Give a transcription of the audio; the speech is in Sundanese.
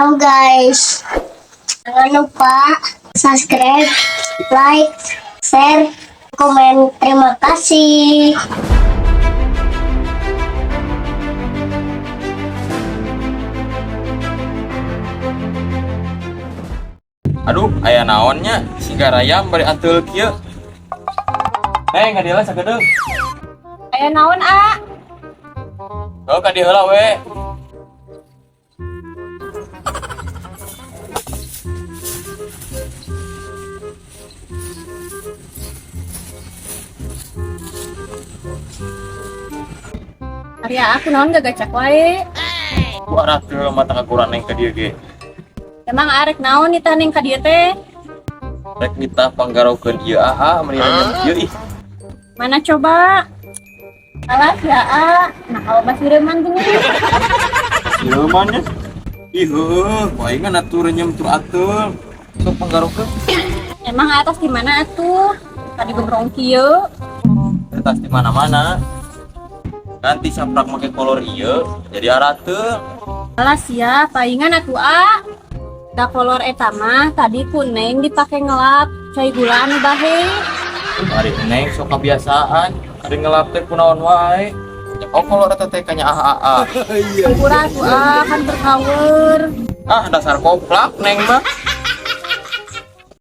Halo guys, jangan lupa subscribe, like, share, komen. Terima kasih. Aduh, aya naon nya si garayam bari ateul kieu. Neng, ka dieu lah sakedeung. Aya naon, A? Oh, ka dieu heula we. Ari aku naon gagacak wae. Ku arateul mata kaguran neng ka dieu ge. Emang arek naon nitah neng ka dieu teh? Rek nitah panggarokeun ieu aha meni ranyam kieu ih. Mana coba? Alah ya, A. Nah, kalau basireman gini. Sieuman nya. Ih heueuh, ku aing mah atuh renyem tur ateul. Sok panggarokeun. Emang atas di mana atuh? Tadi gebrong kieu. Kertas di mana-mana. Nanti saprak make kolor ieu jadi arateul. Alah sia, palingan atuh, A. Da kolor eta mah tadi ku neng dipake ngelap cai gula anu bahe. Ari neng sok kebiasaan, ari ngelap teh kunaon wae. Oh, kolor eta teh kanya aha. Hampura atuh, A, kan berkawur. Ah, dasar koplak neng mah.